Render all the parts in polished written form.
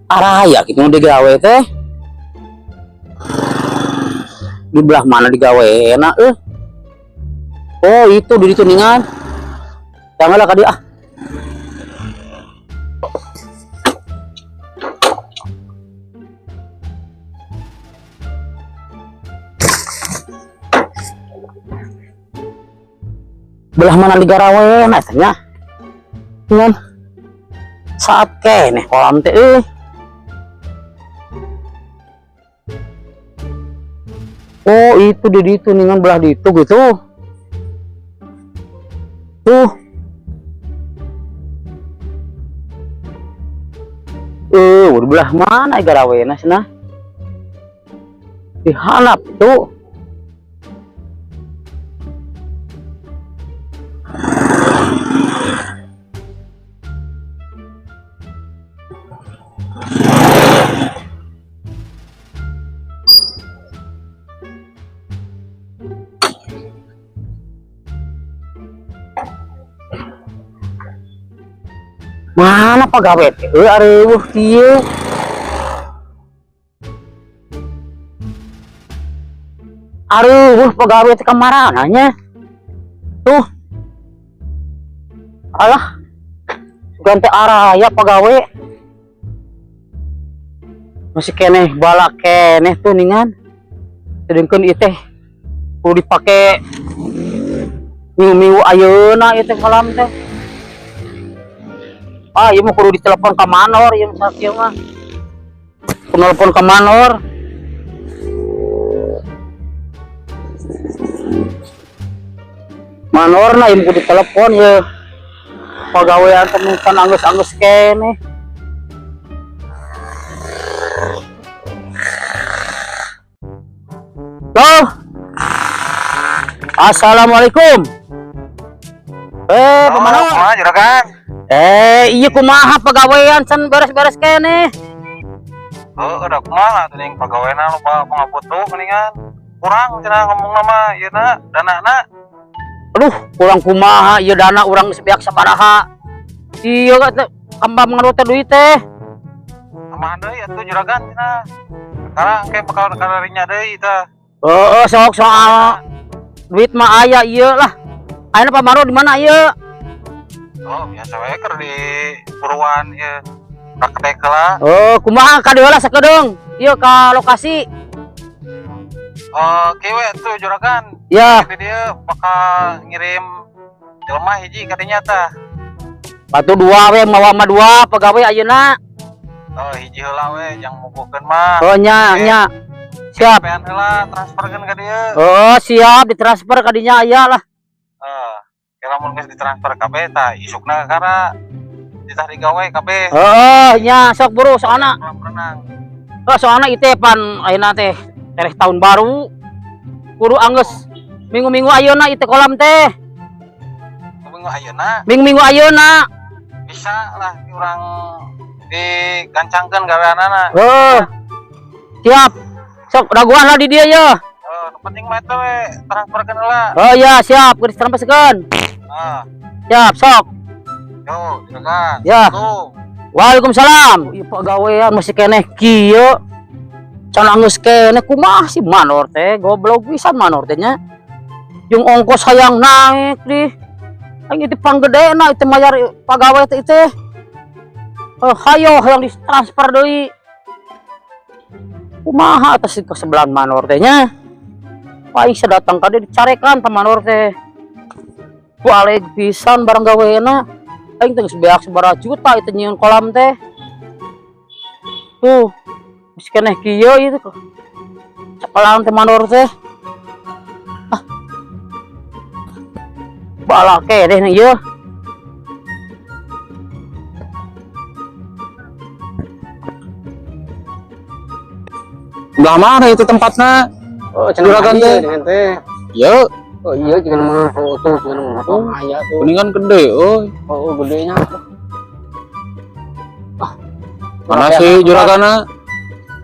Araya gitu nu digawe teh. Di belah mana digawe enak eh. Oh, itu di ditu ningan. Janganlah ka dieu ah. Belah mana digarawe nah tanya. Ningan. Saat keneh kolam teh euy. Oh, itu di ditu ningan belah ditu gitu. Tuh. Di belah mana garawena cenah? Di handap tuh. Mana pegawai teh? Areueuh kieu. Areueuh pegawai teh kamarana nya? Tuh. Alah. Sugan teh araya pegawai. Masih keneh balak keneh tuh ningan. Sedengkeun ieu teh kudu dipake miu-miu ayeuna ieu teh kolam teh. Ah, ieu mah kudu ditelepon ka manor ieu mah sakieu mah. Kudu nelpon ka manor. Manorna ieu mah kudu ditelepon ieu. Pagawean teh can anggeus-anggeus keneh. Loh. Assalamualaikum. Pak Manor. Kumaha juragan? Iya kumaha pagawean can beres-beres keneh. Heuh, udah kumaha tuh ning pagaweana loba pangabutuh geuningan. Kurang cenah ngomongna mah ieu na danana. Aduh, kurang kumaha ieu dana urang geus beak sabaraha. Ieu teh kambang ngarut teh duit teh. Kumaha deui atuh juragan cenah. Sekarang engke bakal kararinya deui tah. Heeh, sok soal duit mah aya ieu lah. Ayeuna Pak Maro di mana ieu? Oh, biasa we keur di buruan ieu. Ka kedek heula. Oh, kumaha ka dieu heula sakedeung? Ieu ka lokasi. Oh, kieu we atuh juragan. Ya. Di dieu bakal ngirim jelema hiji ka dinya tah. Batu dua we mawa mah dua pagawe ayeuna. Oh, hiji heula we jang muguhkeun mah. Oh, nya, Oke. nya. Siap. Sampean heula transferkeun ka dieu. Oh, siap ditransfer ka dinya aya lah. Heeh. Kira mun geus ditransfer kabeh tah isukna kakara ditah digawe kabeh. Heeh, nya sok buru soalna. Kolam renang. Heeh, soalna ieu teh pan ayeuna teh tereh tahun baru. Kudu anggeus minggu-minggu ayeuna ieu teh kolam teh. Minggu ayeuna? Minggu-minggu ayeuna. Bisa lah urang digancangkeun gaweanana. Heeh. Siap. Sok daguan lah di dieu ye. Heeh, nu penting mah eta we transferkeun heula. Oh iya, siap, geus ditransferkeun. Heeh. Siap, sok. Yo, silakan. Ya. Tuh. Waalaikumsalam. Ieu pagawean masih keneh kieu. Can anggeus keneh kumaha si manor teh, goblok pisan manor teh nya. Jeung ongkos hayang naik dih. Aing itu panggedena itu mayar pagawe teh teh. Hayo hayang ditransfer deui. Kumaha atas ke sebelahan manor teh nya. Aing sedatang ka dieu dicarekan pa manor teh. Balik pisan barang gawena. Aing teh geus beak sabaraha juta itu nyieun kolam teh. Tuh, geus keneh kieu ieu teh. Cepelan teh manor teh. Ah. Balake deh nih ieu. Belah mana itu tempatnya? Oh, cenah Juragan tadi teh. dengan teh. Ya. Oh iya, jangan mah oh, tuh, jangan mah. Oh, aya tuh. Kuningan gede, oh. Oh, oh, gedenya. Ah. Mana sih juragana?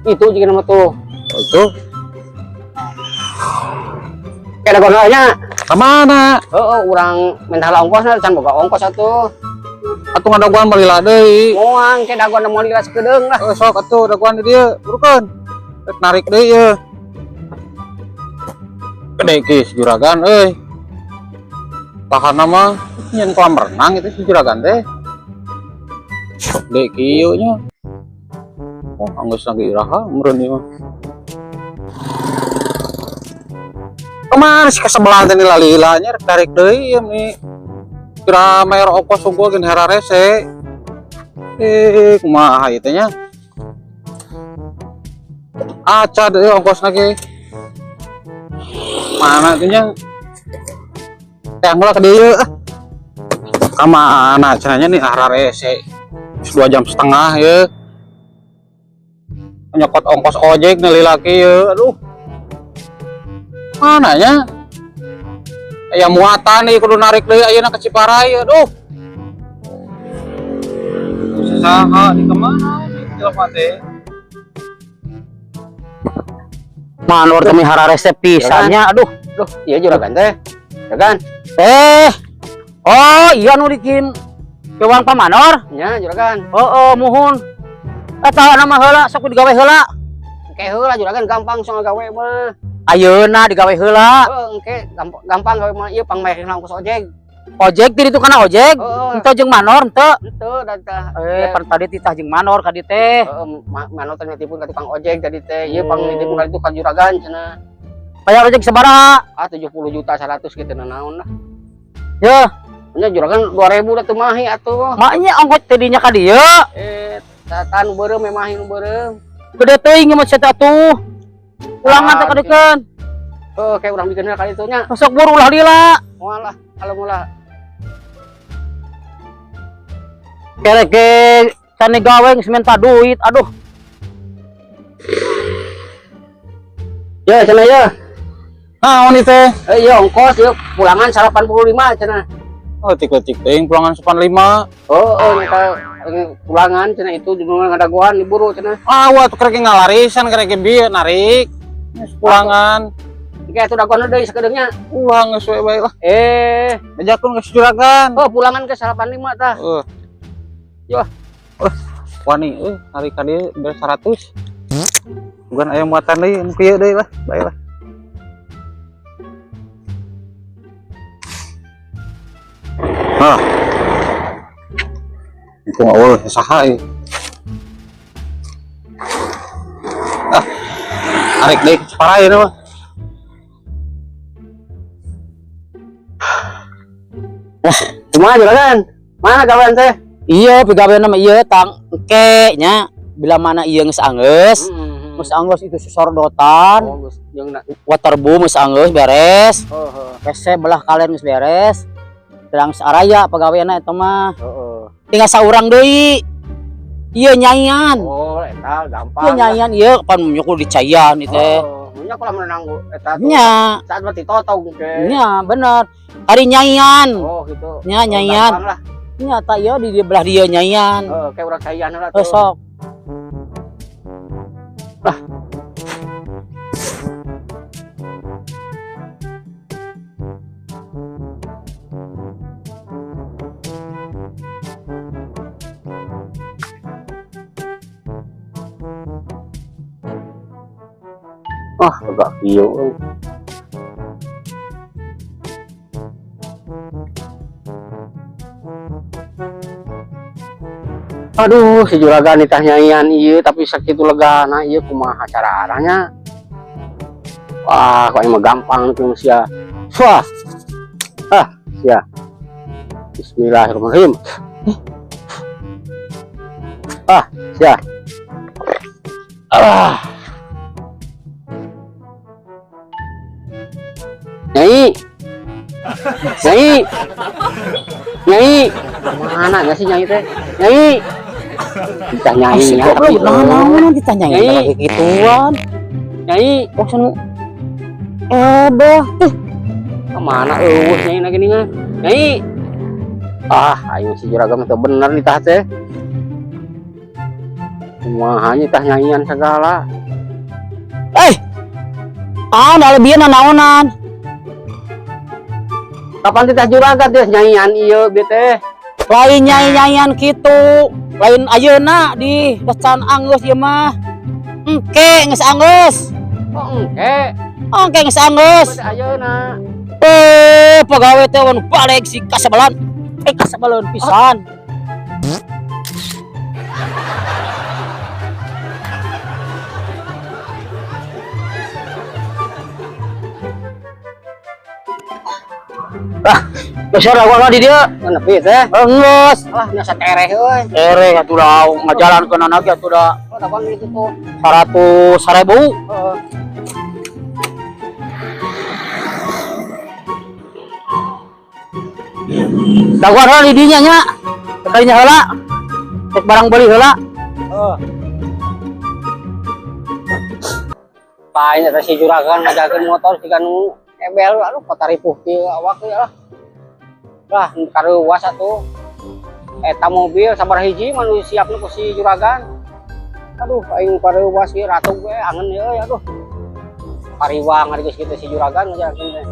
Itu jika nama tuh. Oh, itu. Kayak ada gonolnya. Kemana? Oh, oh, urang minta ongkos, can boga ongkos atuh. Atuh ngadaguan mah lila deui. Moang ke dagoan moal lila sakedeung lah. Eh, sok atuh dagoan di dieu, burukeun. Rek narik deui ye. Gede ki si juragan euy. Tahan mah nyen kolam renang itu si juragan teh. Gede kieu nya. Oh, anggeus lagi iraha meureun ieu mah. Kemana sih kesebelah teh lila-lilanya rek tarik deui ieu nih. Kira mayar ongkos unggul gen hera rese. Eh, kumaha ieu teh nya? Aca deui ongkosna ge. Mana teh nya? Teh heula ka dieu ah. Ka mana cenah nya nih hera rese. 2,5 jam ye. Nyokot ongkos ojek nih lila kieu. Aduh. Mana nya? Aya muatan nih kudu narik deui ayeuna ke Ciparai, aduh. Saha di kemana nih jelema teh? Manor teh mihara resep pisannya, aduh. Duh, iya juragan teh. Juragan. Eh. Oh, iya nu dikirim kewang Pak Manor. Nya juragan. Oh, muhun. Eta nama heula sok digawe heula. Engke heula juragan gampang soal gawe mah. Ayeuna digawe heula. Heeh, engke gampang gawe mah ieu pangmayarna ongkos ojek. Ojek ti ditu kana ojek. Heeh. Henteu jeung Manor henteu. Henteu da tah. Eh, pan tadi titah jeung Manor ka dieu teh. Heeh, Manor teh nitipun ka tukang ojek tadi teh. Ieu pang nitipun ka tukang juragan cenah. Bayar ojek sabaraha? Ah, 70 juta 100 gitu naon lah. Yeuh. Nya juragan 2000 da teu mahi atuh. Maknya ongkos tadinya ka dieu. Eh, tatan beureum mah nu beureum. Gede teuing mah cenah atuh. Ulangan teh kadeukeun. Heuh, kayak urang bikin kali itu nya. Sok buru ulah lila. Moal lah, kalau mula. Kereke can gawe geus minta duit, aduh. Ya, cenah ya. Naon ieu teh? Eh, iya ongkos ieu pulangan 85 cenah. Oh, tik-tik teuing pulangan 85. Oh, oh, nyata pulangan cenah itu di ngadagoan diburu cenah. Ah, wah tuh kerek ngalarisan kerek bieu narik. Geus pulangan. Engke atuh dagoan deui sakedeungnya. Ulah geus we bae lah. Eh, Bejakeun geus juragan. oh pulangan ke 85 tah. Heeh. Yo. Wah, wani euy narik ka dieu beres 100. Bukan aya muatan deui nu kieu deui lah, bae lah. Hah. Itu awal saha ieu. Ah. Tarik deui ke Ciparai ieu mah. Wah, kumaha juragan? Mana gawean teh? Iya, pigawean mah ieu tang engke nya. Bila mana ieu geus anggeus, geus anggeus itu sesordotan. Oh, geus jeung na. Waterboom geus anggeus beres. Heeh. WC belah kalian geus beres. Terang saraya pagaweanna eta mah. Heeh. Tinggal saurang deui. Ieu nyaian. Oh, eta gampang. Ieu nyaian ieu pan nyukul dicaian ieu teh. Oh, nya kalau menang eta tuh. Nya. Saat mah ditotong ke. Nya, bener. Ari nyaian. Oh, gitu. Nya nyaian. Gampang lah. Nya tak ieu di belah dia nyaian. Heeh, kayak urang caian lah tuh. Sok. Lah. Wah, agak kieu euy. Aduh, si juragan nitah nyaian ieu tapi sakitu legana ieu kumaha cara-caranya. Wah, kok emang gampang tuh sia. Wah. Ah, sia. Bismillahirrahmanirrahim. Ah, sia. Ah. Nyai. Nyai. Nyai. Mana ya sih nyai teh? Nyai. Ditanya nyai ya, tapi naon ditanya Nyai. lagi gituan. Nyai, Oh, sanu. Bah teh. Kemana eueuh nyai lagi nih Nyai. Ah, ayo si juragan teh bener ditah teh. Kumaha tah nyaian segala. Eh. Ah, da lebihan naonan. Kapan titah juragan teh nyaian ieu bieu teh? Lain nyai-nyaian kitu, lain ayeuna di can anggeus ieu mah. Engke geus anggeus. Oh, engke. Engke geus anggeus. Ayeuna. Eh, pegawai teh wan balik si kasebelan. Eh, kasebelan pisan. Ah, geus lah di dieu. Nepi teh. Geus. Alah, nya satereh euy. Tereh atuh da ngajalankeun lagi atuh da. Oh, dapan itu tuh. 100.000. Heeh. Daguan heula di dinya nya. Kalinya heula. Cek barang beli heula. Heeh. Pain eta si juragan ngajakeun motor siga nu ebel aduh kota ripuh kieu awak ieu lah. Lah kareuwas atuh. Eta mobil sabar hiji mah nu siapna ku si juragan. Aduh aing kareuwas ieu ratu we angen ieu aduh. Pariwang ari geus kitu si juragan ngajakeun teh.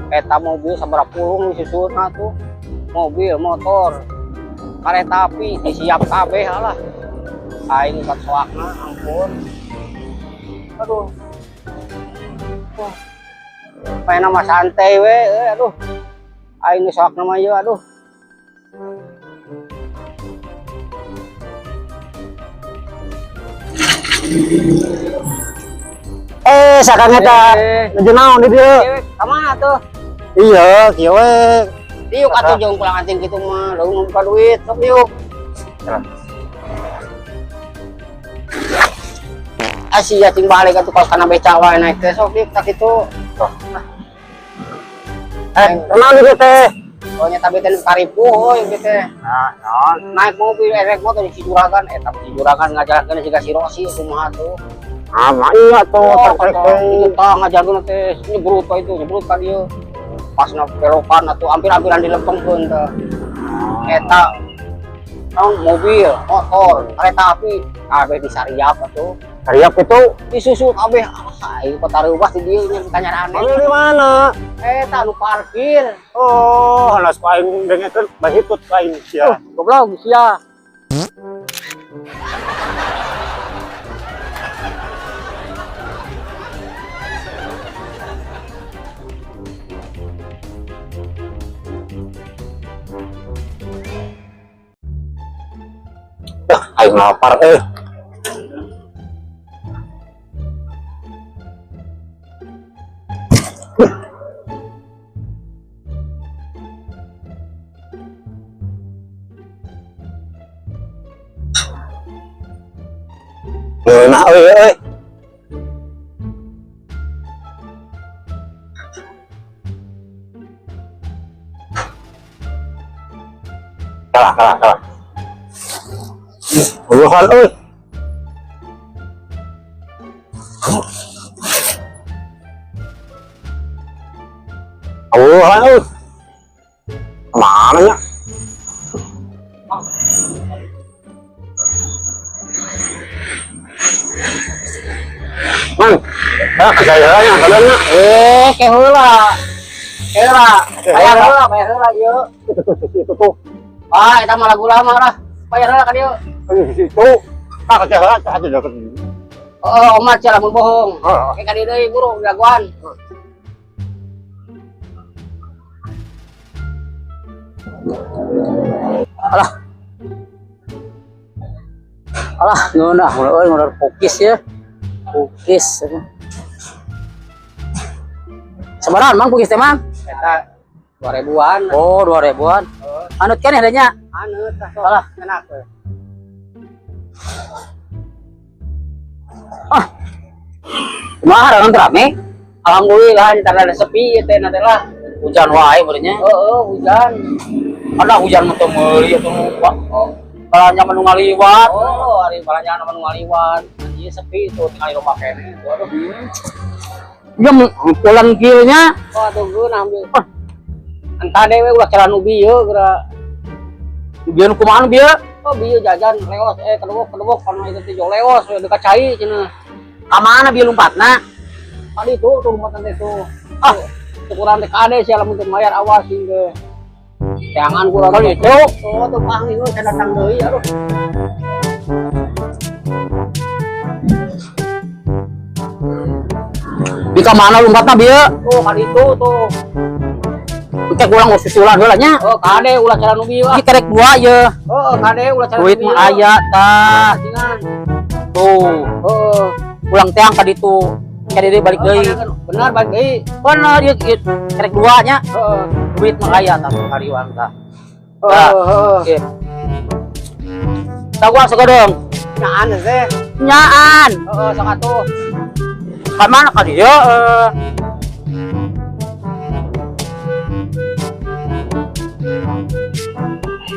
Eta mobil sabaraha puluh nu susunna tuh. Mobil, motor, kereta api disiap kabeh lah. Aing kat soakna ampun. Aduh. Wah. Paena mah santai we euy aduh. Aing nu soakna mah ieu aduh. Eh, sakang eta nuju naon di dieu? Ka mana tuh? Iya, kieu we. Diuk atuh jeung pulang anting kitu mah, leuweung buka duit, sok diuk. Asia cing balik atuh kos kana beca wae naik teh sok diuk tak kitu. Eh, naon di dieu teh? Oh nya tapi teh paripuh euy kieu teh. Nah, naon? Naik mobil naik motor di juragan, eta si juragan ngajalankeun siga si Rosi kumaha tuh. Ah, mah iya tuh, tertarik teh. Itu tah ngajalankeun teh nyebrut ka itu, nyebrut ka dieu. Pas na belokan atuh hampir-hampiran dilempengkeun teh. Eta naon mobil, motor, kereta api kabeh disariap atuh. Sariap itu disusul kabeh. Ah, aing kota reuwas di dieu nya ditanyarane. Anu di mana? Eta anu parkir. Oh, hanas ku aing dengekeun bahitut ku aing sia. Oh, goblok sia. Aing lapar eh. Ngeunah euy euy. Kalah, kalah, kalah. Uluhan euy. Uluhan euy. Mana nya? Mang, ah kagayanya kalian nya. Eh, ke heula. Ke heula. Bayar heula, bayar heula ieu. Itu tuh, itu tuh. Ah, eta mah lagu lama lah. Bayar heula ka dieu. Itu, ah kagaya heula atuh deket. Oh, omat sia lamun bohong. Heeh. Ke ka dieu deui buru jagoan. Alah. Alah, ngeunah euy ngoror pukis ya. Pukis. Sabaraha Mang pukis teh Mang? Eta 2000-an. Oh, 2000-an. Anut keneh da nya? Anut tah sok. Alah. Enak we. Ah. Kumaha dagang rame? Alhamdulillah ntar ada sepi ieu teh nanti lah. Hujan wae beureunnya. Heeh, hujan. Ada hujan mah teu meuli atuh Pak. Balanja mah nu ngaliwat. Oh, ari balanja mah nu ngaliwat. Ieu sepi tuh tinggal di rumah keneh. Aduh. Ieu pulang kieu nya. Oh, atuh geunah ambil. Entah dewe ulah cara nu bieu geura. Bieu nu kumaha nu bieu? Oh, bieu jajan leos kedewok karena itu teh leos we dekat cai cenah. Ka mana bieu lompatna? Tadi tuh lompatan teh tuh. Ah, ukuran teh kade sia lamun teu mayar awas sing ge. Jangan gua Kalau itu Oh, tuh pang ieu can datang deui aduh. Di ka mana lompatna bieu? Oh, kan itu tuh. Kita kurang susulan heula nya. Oh, kade ulah cara nu bieu ah. Iki kerek dua ye. Oh, kade ulah cara Duit mah aya tah. Tinggal. Tuh, Oh, pulang teang ka ditu. Ka dieu balik deui. Benar balik deui. Bener ieu ieu kerek dua nya. Heeh. Duit mah aya tah hariwang tah. Heeh, heeh. Oke. Tah gua sagodong. Nyaan teh. Nyaan. Heeh, sok atuh. Ka mana ka dieu? Eh.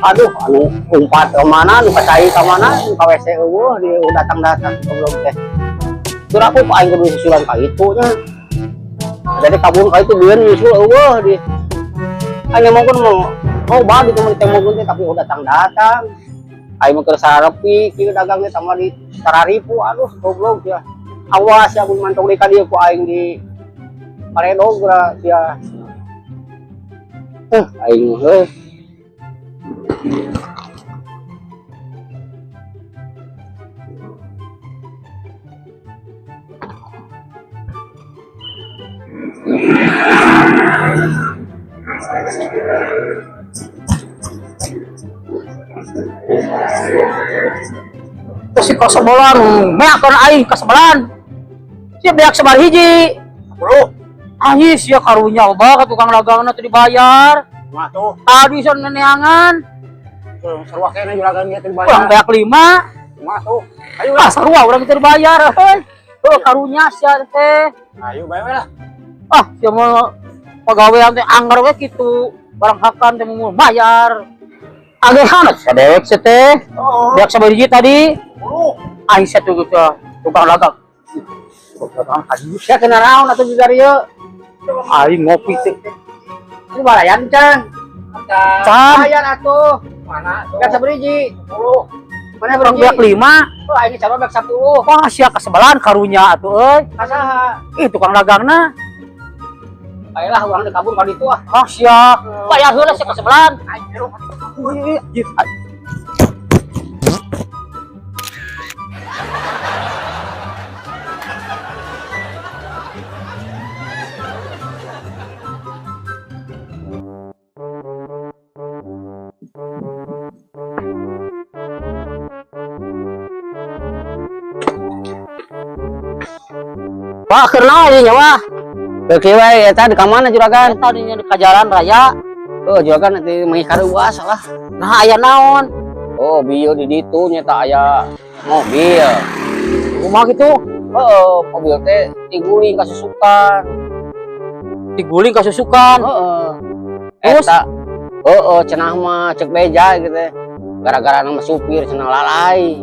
Aduh, anu umpat ke mana, nu kacai ke mana, nu ka WC eueuh di datang-datang goblok teh. Tur aku aing kudu susulan ka itu nya. Jadi kabur ka itu bieun nyusul eueuh di. Aing ngomongkeun mau oh bagi teman tembok teh tapi udah datang-datang. Aing mah keur sarepi kieu dagangnya sama di tararipu aduh goblok ya. Awas ya mun mantong deui ka dieu ku aing di paredog geura sia. Aing heuh. Terus si kasebelan, meakeun aing kasebelan. Sia beak sabar hiji. Bro, Anjing sia karunya bah ka tukang dagangna teu dibayar. mah tuh. Tadi son neneangan, Sarua kene juragan ieu teh urang dibayar. beak lima. Mah tuh. Ayo Ah lah. sarua urang teu dibayar euy. Heuh karunya sia teh. Ayo bae we lah. Ah sia mah pagawean teh anggar we kitu. Barang hakan teh mau bayar. Agehan sia dewek sia teh. Oh. Beak sabar hiji tadi. Bro. Aing sia tuh gitu tukang dagang. Tukang dagang kadieu. Sia kena naon atuh di dieu? Aing ngopi teh. Ini balayan can. Can. Bayan atuh. Mana tuh? Beak sabariji. 10. Mana Urang berhiji? beak lima. Oh, aing sarua beak 10. Wah sia kasebelan karunya atuh euy. Kasaha? Ih tukang dagangna. Ayolah urang teh kabur ka ditu ah. Ah sia. Bayar heula sia kasebelan. Ayo. Wah keur naon ieu nya wah. Oke wae eta di ka mana juragan? Eta di nya di ka jalan raya. Oh, juragan nanti manggih kareuas lah. Nah aya naon? Oh, bieu di ditu nyata aya mobil. Kumaha kitu? Heeh, mobil teh diguling kasusukan. Diguling kasusukan. Heeh. Terus? Eta heeh cenah mah cek beja gitu teh. Gara-gara nama supir cenah lalai.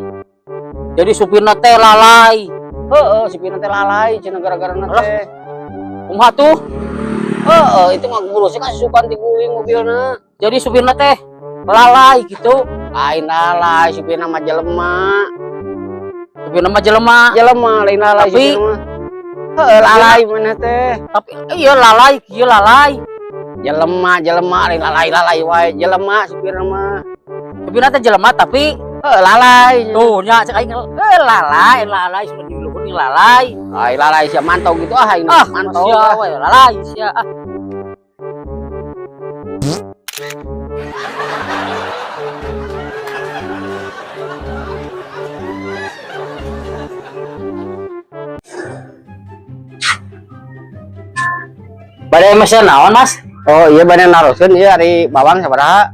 Jadi supirna teh lalai. Heeh, supirna teh lalai cenah gara-gara Alah. teh. Kumaha tuh? Heeh, itu mah ngurusnya kasusukan diguling mobilna. Jadi supirna teh lalai gitu. Lain lalai, supirna mah jelema. Supirna mah jelema. Jelema lain lalai Tapi- supirna mah. Heeh, lalai mana teh. Tapi iya lalai, kieu lalai. Jelema, jelema lain lalai lalai wae. Jelema supirna mah. Supirna teh jelema tapi Heeh, lalai. tuh nya cek aing lalai, lalai sudah diluhur nih lalai. Ai lalai sia mantau gitu ah aing Ah, mantau. sia ah. we lalai sia ah. Bade mesen naon, Mas? Oh iya bade naroskeun ieu ari bawang sabaraha?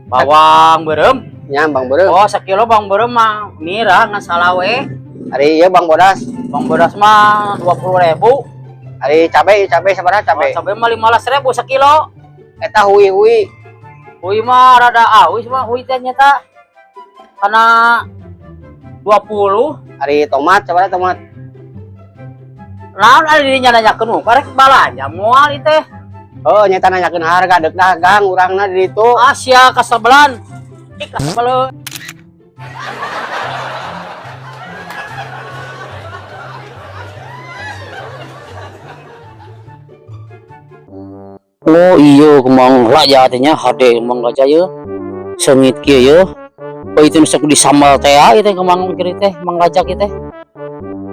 Bawang beureum. Nya bang beureum. Oh, sakilo bawang beureum mah mirah ngan salawe. Ari ieu bang bodas. Bawang bodas mah 20.000. Ari cabe, cabe sabaraha cabe? Oh, cabe mah 15.000 sakilo. Eta hui-hui. Hui mah rada awis mah hui teh nyata. Karena 20. Ari tomat sabaraha tomat? Naon ari dirinya nanyakeun mah karek balanja moal ieu teh. Oh nyata nanyakeun harga deuk dagang urangna di ditu. Asia kasebelan. Ih kasebeleun. Oh iya, kembang raja teh nya, hade kembang raja ye. Seungit kieu ye. Oh itu sok disambal teh ieu teh kembang kieu teh, kembang raja kieu teh.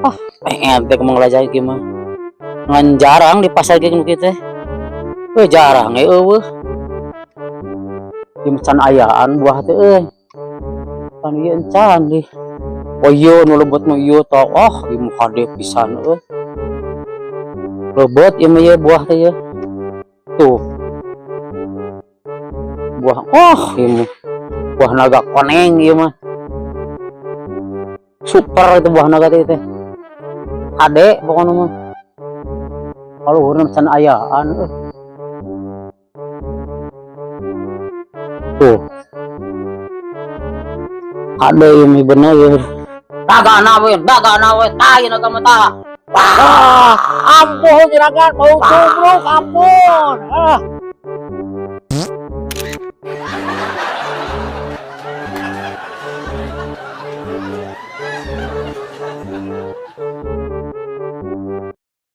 Ah, pengen teh kembang raja kieu mah. Ngan jarang di pasar kieu kieu teh. Euy, jarang euy eueuh. Di can ayaan buah teh euy. Pan ieu encan dih. Oh iya, nu lebet mah ieu tah. Oh, ieu mah hade pisan euy. Lebet ieu mah ieu buah teh ieu. Tuh. Buah, oh ieu mah. Buah naga koneng ieu mah. Super itu buah naga teh teh. Hade pokona mah. Kaluhurna can ayaan euy. Tuh. Hade ieu mah bener ieu. Daga we, daga we, tai naga mah tah. Ah, ampun juragan, bau tubruk, ampun. Ah.